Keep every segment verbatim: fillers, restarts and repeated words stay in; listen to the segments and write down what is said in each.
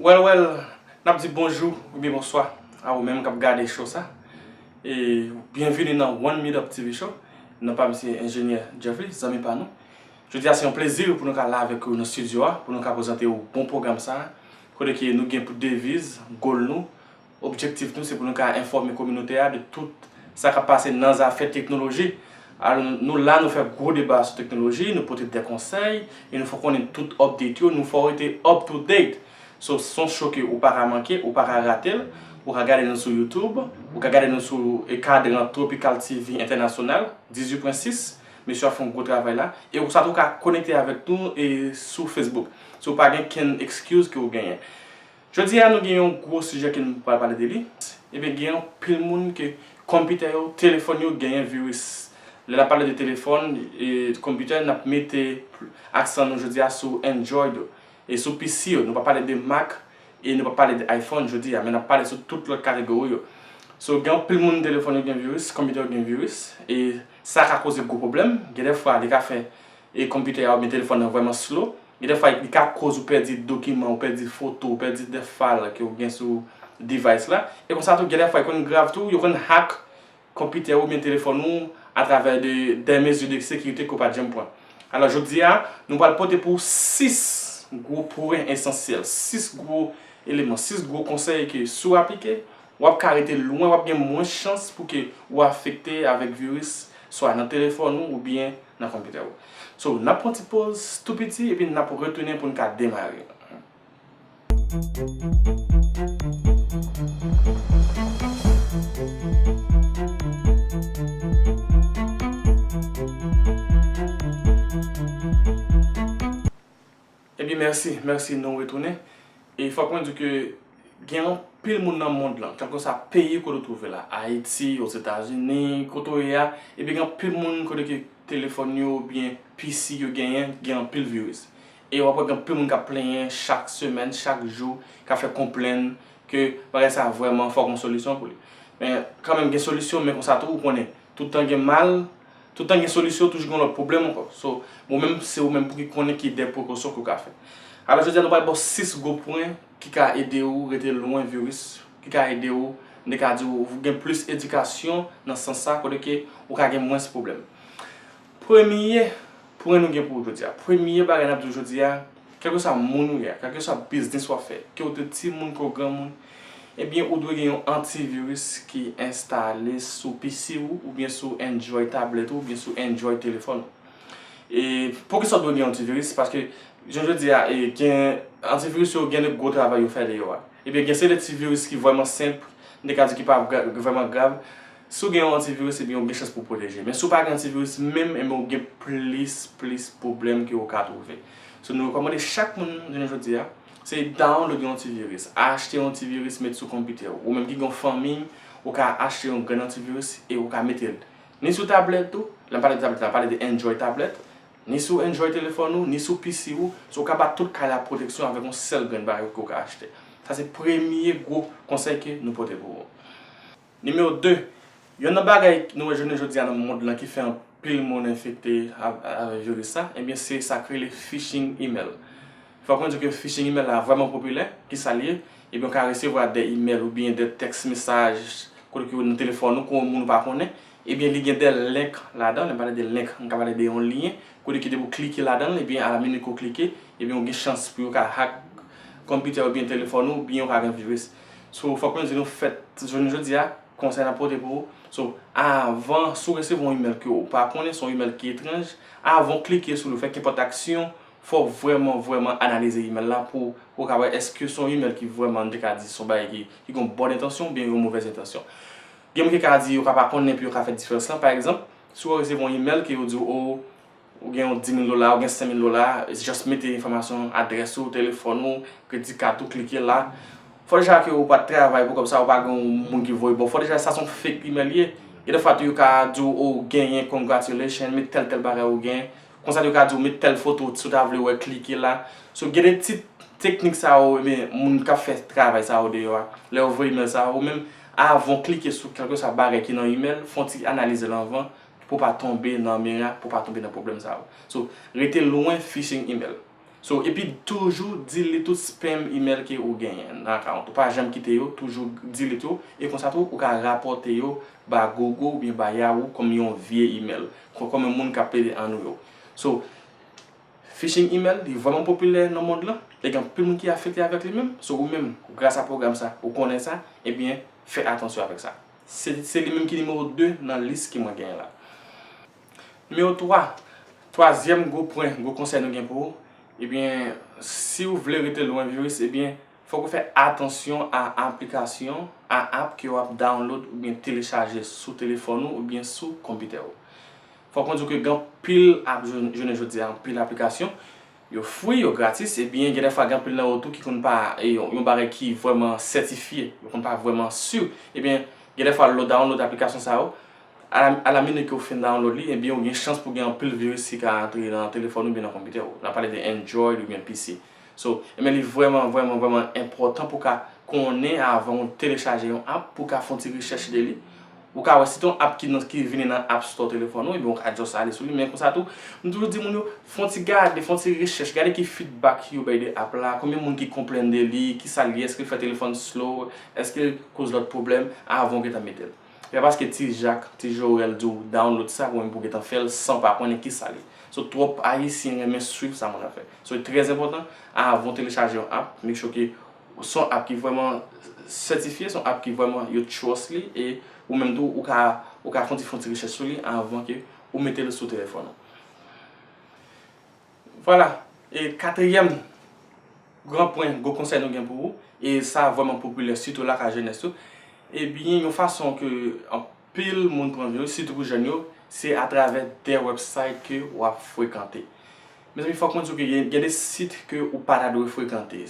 Well, well, n ap di bonjou oubyen bonswa a ou menm k ap gade show sa. E byenvini nan One Meetup T V Show. Non pa m se Enjenyè Jeffrey, zanmi pa nou. Jodi a se yon plezi pou nou ka la avèk ou nan estidyo a, pou nou ka prezante ou bon pwogram sa a. Kote ke nou gen pou deviz, goal nou, objektif nou, se pou nou ka enfòme kominote a de tout sa k ap pase nan zafè teknoloji. Alò, nou la, nou fè gwo deba sou teknoloji, nou pote de konsèy, e nou fè w konnen tout update yo, nou fè w rete up to date. So, se yon show ke ou pa ka manke, ou pa ka rate l, ou ka gade nou sou YouTube, ou ka gade nou sou, e, kadran Tropical T V Entènasyonal, dizuit pwen sis, mesye yo ap fè yon gwo travay la, e konsa tou ou ka konekte avèk nou, e, sou Facebook. So, pa gen kenn excuse ke ou genyen. Jodi a, nou gen yon gwo sijè ke nou pral pale de li. Ebyen, gen anpil moun ke konpitè yo, telefòn yo genyen viris. Lè n ap pale de telefòn, e, konpitè, n ap mete aksan nou jodi a sou Android yo. E sou P C yo, nou pa pale de Mac, e nou pa pale de iPhone jodi a, men n ap pale sou tout lòt kategori yo. So, gen anpil moun telefòn yo gen viris, konpitè yo gen viris, e sa ka koze gwo pwoblèm. Gen de fwa, li ka fè, e, konpitè a oubyen telefòn nan vrèman slow. Gen de fwa, li ka koz ou pèdi dokiman, ou pèdi foto, ou pèdi de file ke ou gen sou device la. E konsa tou, gen de fwa, li konn grav tou, yo konn hack konpitè ou oubyen telefòn ou atravè de, de mezi de sekirite ke w pa t janm pran. Alò, jodi a, nou pral pote pou w sis gwo pwen esansyèl, sis gwo eleman, sis gwo konsèy ke si w aplike, w ap ka rete lwen, w ap gen mwens chans pou ke ou afekte avèk viris, swa nan telefòn ou oubyen nan konpitè ou. So, n ap pran ti poz tou piti, epi n ap retounen pou n ka demare. Ebyen, mèsi, mèsi, nou retounen. E fòk mwen di ke gen anpil moun nan mond lan, kèlkeswa peyi kote w twouve la, Ayiti, Ozetazini, kote w ye a, ebyen, gen anpil moun kote ke telefòn yo oubyen P C yo genyen, gen anpil viris. E w ap wè gen anpil moun k ap plenyen chak semèn, chak jou, k ap fè konplenn ke bagay sa a vrèman fòk yon solisyon pou li. Men, kanmenm, gen solisyon, men konsa tou, ou konnen, tout tan gen mal, tout tan gen solisyon, toujou gen lòt pwoblèm ankò. So, ou menm, se ou menm pou ki konnen ki de prekosyon ke w ka fè. Alò, jodi a, nou pral ba w sis gwo pwen ki ka ede w rete lwen viris, ki ka ede w, m te ka di w, gen plis edikasyon nan sans sa, kote ke ou ka gen mwens pwoblèm. Premye pwen nou gen pou jodi a. Premye bagay n ap di w jodi a, kèlkeswa moun ou ye a, kèlkeswa biznis w ap fè, ke w te timoun, ke w granmoun, ebyen, ou dwe gen yon antiviris ki enstale sou P C ou, oubyen sou Android tablèt ou, oubyen sou Android telefòn ou. E poukisa w dwe gen antiviris? Paske, jan jodi a, e, gen antiviris yo gen de gwo travay yo fè deyò a. Ebyen, gen se de ti viris ki vrèman senp, m te ka di ki pa gra-, vrèman grav. Si w gen yon antiviris, ebyen, ou gen chans pou w pwoteje. Men si w pa gen antiviris menm, ebyen, ou gen plis, plis pwoblèm ke ou ka twouve. So, nou rekòmande chak moun, jounen jodi a, se download yon antiviris. Achte yon antiviris, met sou konpitè ou. Ou menm ki gen yon fanmi, ou ka achte yon grenn antiviris e ou ka mete l ni sou tablèt ou, lè m pale de tablèt la, m pale de Android tablèt, ni sou Android telefòn ou, ni sou P C ou, so ou ka ba tout kay la pwoteksyon avèk yon sèl grenn bagay ke w ka achte. Sa se premye gwo konsèy ke nou pote pou ou. Nimewo de, yonn nan bagay nou wè jounen jodi a nan mond lan ki fè anpil moun enfekte a-, avèk viris sa, ebyen se sa k rele phishing email. Fòk mwen di ke phishing email la vrèman popilè. Kisa l ye? Ebyen, ou ka resevwa de email oubyen de text message kote ke nan telefòn ou, ke yon moun ou pa konnen. Ebyen, li gen de link ladan l. Lè m pale de link, m ka pale de yon lyen kote ke depi w klike ladan l, ebyen, a la minit ke w klike, ebyen, ou gen chans pou yo ka hack konpitè oubyen telefòn ou, oubyen ou ka gen viris. So, fòk mwen di nou fèt, jounen jodi a, konsèy n ap pote pou ou. So, avan, si w resevwa yon email ke ou pa konnen, se yon email ki etranj, avan w klike sou li, fè kenpòt aksyon, fò w vrèman, vrèman analize email la pou ou ka wè èske se yon email ki vrèman, nou te ka di, se yon bagay ki, ki gen yon bòn entansyon oubyen yon movèz entansyon. Gen moun ki ka di yo ka pa konnen epi yo ka fè diferans lan. Pa egzanp, si w resevwa yon email ke yo di w, o, ou gen yon dis mil dola, ou gen senk mil dola, just mete enfòmasyon, adrès ou, telefòn ou, kredi kat ou, klike la. Fò deja ke ou pa t travay pou kòb sa, ou pa gen yon moun ki voye ba w. Fò deja sa se yon fake email ye. Gen de fwa tou yo ka di w, o, ou genyen, congratulations, met tèl, tèl bagay ou genyen. Konsa tou yo ka di w met tèl foto, si w ta vle wè, klike la. So, gen de ti teknik sa yo, ebyen, moun k ap fè travay sa yo deyò a, lè yo voye email sa yo, ou menm, avan w klike sou kèlkeswa bagay ki nan email, fè yon ti analize l anvan, pou w pa tonbe nan mira, pou w pa tonbe nan pwoblèm sa yo. So, rete lwen phishing email. So, epi toujou delete tout spam email ke ou genyen nan account ou. Pa janm kite yo, toujou delete yo. E konsa tou, ou ka rapòte yo ba Google oubyen ba Yahoo kòm yon vye email. Kò-, kòm yon moun k ap pede annou yo. So, phishing email, li vrèman popilè nan mond lan. E gen anpil moun ki afekte avèk li menm. So, ou menm, gras a pwogram sa, ou konnen sa, ebyen, fè atansyon avèk sa. Se, se li menm ki nimewo de nan lis ke mwen genyen la. Nimewo twa, twazyèm gwo pwen, gwo konsèy nou gen pou ou, ebyen, si w vle rete lwen viris, ebyen, fòk ou fè atansyon a aplikasyon, a app ke w ap download oubyen telechaje sou telefòn ou oubyen sou konpitè ou. Fòk mwen di w ke gen anpil app, jounen jodi a, anpil aplikasyon, yo free, yo gratis, ebyen, gen dèfwa gen anpil nan yo tou ki konn pa, e, yon, yon bagay ki vrèman sètifye, yo konn pa vrèman si, ebyen, gen dèfwa lè w download aplikasyon sa yo, a la, a la minit ke w fin download li, ebyen, ou gen chans pou gen anpil viris ki ka antre nan telefòn ou oubyen nan konpitè ou. N ap pale de Android oubyen P C. So, ebyen, li vrèman, vrèman, vrèman enpòtan pou w ka konnen avan w telechaje yon app, pou w ka fè yon ti rechèch de li. Ou ka wè si te yon app ki nan, ki vini nan App Store telefòn ou, ebyen, ou ka just ale sou li. Men konsa tou, m toujou di moun yo, fè yon ti gade, fè yon ti rechèch, gade ki feedback yo bay de app la, konbyen moun ki konplenn de li, kisa l ye, èske l fè telefòn slow, èske l koz lòt pwoblèm, avan w gentan mete l. E pa paske Ti Jak, Ti Jorèl di w download sa, ou menm pou w gentan fè l san w pa konnen kisa l ye. So, twòp Ayisyen renmen swiv sa moun ap fè. So, trè enpòtan, avan w telechaje yon app, make sure ke se yon app ki vrèman sètifye, se yon app ki vrèman yo trust li, e ou menm tou, ou ka, ou ka fè yon ti, fè yon ti rechèch sou li avan ke ou mete l sou telefòn ou. Vwala. E katriyèm gran pwen, gwo konsèy nou gen pou ou, e sa vrèman popilè, sitou lakay jenès yo, ebyen, yon fason ke anpil moun pran viris, sitou pou jèn yo, se atravè de website ke w ap frekante. Mezanmi, fòk mwen di w ke gen, gen de sit ke ou pa ta dwe frekante.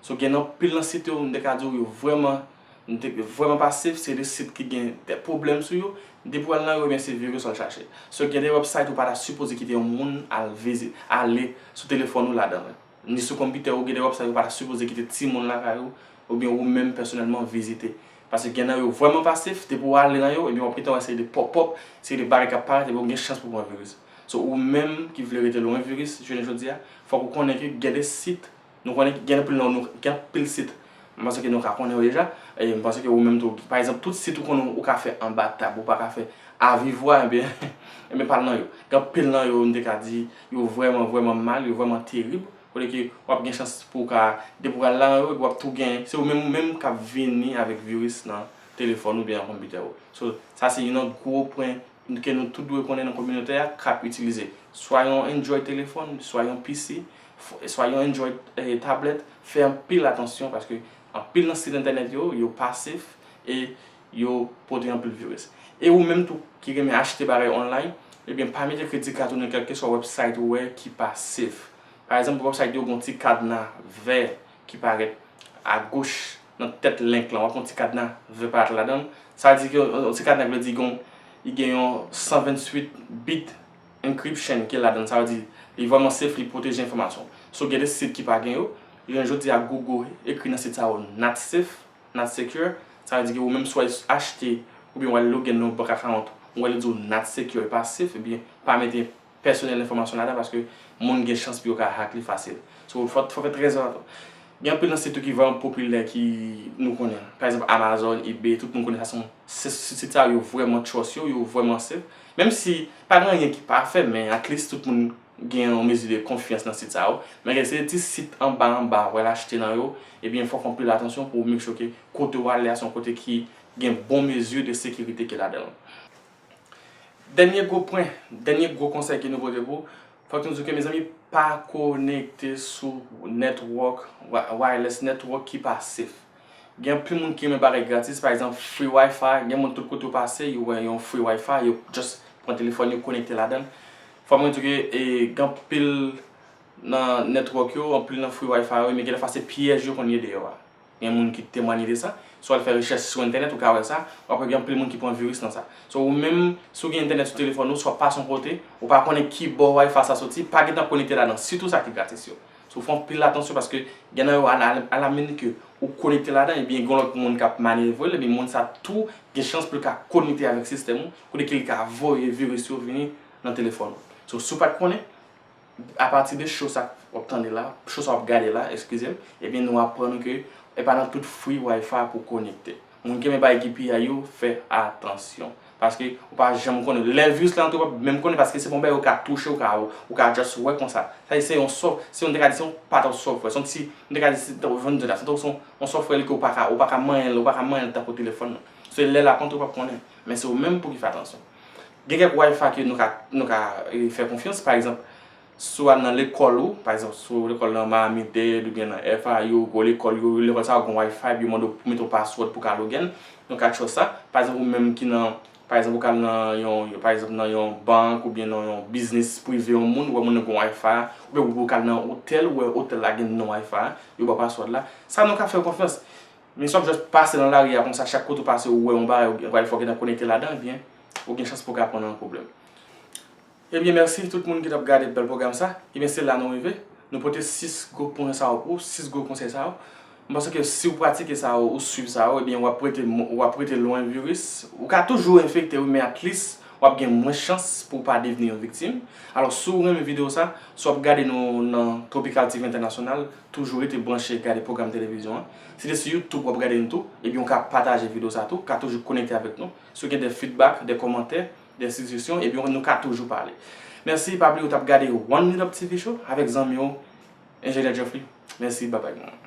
So, gen anpil nan sit yo, m te ka di w yo vrèman, m te, vrèman pa safe, se de sit ki gen de pwoblèm sou yo. Depi w al nan yo, ebyen, se viris w al chache. So, gen de website ou pa ta sipoze kite yon moun al vizit, ale sou telefòn ou ladan l. Ni sou konpitè ou, gen de website ou pa ta sipoze kite timoun lakay ou, oubyen ou menm pèsonèlman vizite. Paske gen nan yo vrèman pa safe, depi w ale nan yo, ebyen, w ap gentan wè seri de pop-up, seri de bagay k ap parèt, ebyen, ou gen chans pou pran viris. So, ou menm ki vle rete lwen viris, jounen jodi a, fòk ou konnen ke gen de sit Nou konnen gen anpil non, nou, gen anpil sit. M panse ke nou ka konnen yo deja. E m panse ke ou menm tou, pa egzanp, tout sit ou konnen ou ka fè anba tab, ou pa ka fè avivwa, ebyen, ebyen pa al nan yo. Gen anpil nan yo, m te ka di, yo vrèman, vrèman mal, yo vrèman terib. Kote ke w ap gen chans pou w ka, depi w al nan yo, epi w ap tou gen, se ou menm, ou menm k ap vini avèk viris nan telefòn ou byen nan konpitè ou. So, sa se youn nan gwo pwen ke nou tout dwe konnen nan kominote a k ap itilize swa yon Android telefòn, swa yon P C, f- swa yon Android eh, tablèt, fè anpil atansyon paske anpil nan sit entènèt yo, yo pa safe e yo pote anpil viris. E ou menm tou ki renmen achte bagay online, ebyen pa mete kredi kat ou nan kèlkeswa website ou wè ki pa safe. Pa egzanp, website yo gen yon ti kadna vè ki parèt agoch nan tèt link lan, w ap wè yon ti kadna vè parèt ladan l. Sa vle di ke yon ti kadna ki vle di gon, li gen yon san venntuit bit encryption ki ladan l. Sa vle di li vrèman safe, li pwoteje enfòmasyon w. So gen de sit ki pa gen yo. Jounen jodi a Google ekri nan sit sa yo not safe, not secure. Sa vle di ke ou menm si w al achte oubyen w al login nan yon bank account, ou wè li di w not secure, e pa safe, ebyen pa mete pèsonèl enfòmasyon ladan paske moun gen chans pou yo ka hack li fasil. So, fò, fò fè trè atò. Gen anpil nan sit tou ki vrèman popilè ki nou konnen. Pa egzanp, Amazon, eBay, tout moun konnen sa se yon, se, se sit sa yo vrèman trust yo, yo vrèman safe. Menm si pa gen anyen ki pafè, men at least tout moun gen yon mezi de konfyans nan sit sa yo. Men gen se ti sit anba anba, w al achte nan yo, ebyen fòk anpil atansyon pou w make sure ke kote w ale a se yon kote ki gen bon mezi de sekirite ki ladan l. Dènye gwo pwen, dènye gwo konsèy ke nou pote pou ou, fòk nou di ke, mezanmi, pa konekte sou network, wi- wireless network ki pa safe. Gen anpil moun ki renmen bagay gratis, pa egzanp, free Wi-Fi, gen moun tout kote yo pase, yo wè yon free Wi-Fi, yo just pran telefòn yo konekte ladan l. Fò mwen di ke e, gen anpil nan network yo, anpil nan free Wi-Fi yo, men gen dèfwa se pyèj yo konn ye deyò a. Gen moun ki temwanye de sa. Si w al fè rechèch sou entènèt, ou ka wè sa. W ap wè gen anpil moun ki pran viris nan sa. So, ou menm, si w gen entènèt sou telefòn ou, si w ap pase yon kote, ou pa konnen ki bò Wi-Fi sa soti, pa gentan konekte ladan, sitou sa ki gratis yo. So, fè anpil atansyon paske gen nan yo, a la, a la minit ke ou konekte ladan, ebyen, gen lòt moun k ap manyevre l, ebyen, moun sa tou gen chans pou l ka konekte avèk sistèm ou, kote ke li ka voye viris yo vini nan telefòn ou. So, si w pa t konnen, Apati de cho sa w ap tande la, cho sa w ap gade la, eskize m, ebyen nou aprann ke e pa nan tout free Wi-Fi pou konekte. Moun ki renmen bay ki pi a yo, fè atansyon. Paske ou pa janm konnen. Lè viris la antre, ou pa menm konnen paske se pa yon bagay ou ka touche, ou ka, ou ka just wè konsa. Sa se yon soft, se yon, te ka di se yon part of software. Se yon ti, te ka di se, se yon, se yon software li ke ou pa ka, ou pa ka manyen l, ou pa ka manyen l tankou telefòn nan. Se lè l ap antre, ou p ap konnen. Men se ou menm pou ki fè atansyon. Gen kèk Wi-Fi ke nou ka, nou ka, eh, fè konfyans. Pa egzanp, si w al nan lekòl ou, pa egzanp, si w lekòl nan Miami-Dade oubyen nan F I U, gwo lekòl yo, lekòl sa yo gen Wi-Fi, epi yo mande w pou mete yon password pou ka log in, nou ka trust sa. Pa egzanp, ou menm ki nan, pa egzanp, ou ka al nan yon, pa egzanp, nan yon bank oubyen nan yon biznis prive yon moun, ou wè moun nan gen Wi-Fi, oubyen ou ka al nan otèl, ou wè otèl la gen non Wi-Fi, yo ba w password la. Sa nou ka fè yo konfyans. Men si w ap just pase nan lari a konsa, chak kote ou pase, ou wè yon bagay, ou gen, fò w gentan konekte ladan, ebyen, ou gen chans pou w ka pran nan pwoblèm. Ebyen, mèsi tout moun ki t ap gade bèl pwogram sa. Ebyen, se la nou rive. Nou pote sis gwo pwen sa yo pou ou, sis gwo konsèy sa yo. M panse ke si w pratike sa yo, ou swiv sa yo, ebyen, w ap rete, w ap rete lwen viris. Ou ka toujou enfekte, wi, men at least, w ap gen mwens chans pou w pa devni yon viktim. Alò, si w renmen videyo sa, si w ap gade nou nan Tropical T V Entènasyonal, toujou rete branche gade pwogram televizyon an. Si se sou YouTube w ap gade nou tou, ebyen, w ka pataje videyo sa tou, w ka toujou konekte avèk nou. Si w gen de feedback, de kòmantè, de sijesyon, ebyen, nou ka toujou pale. Mèsi, pa bliye w t ap gade One Minute Up T V Show avèk zanmi w, Enjenyè Geoffrey. Mèsi, babay, moun.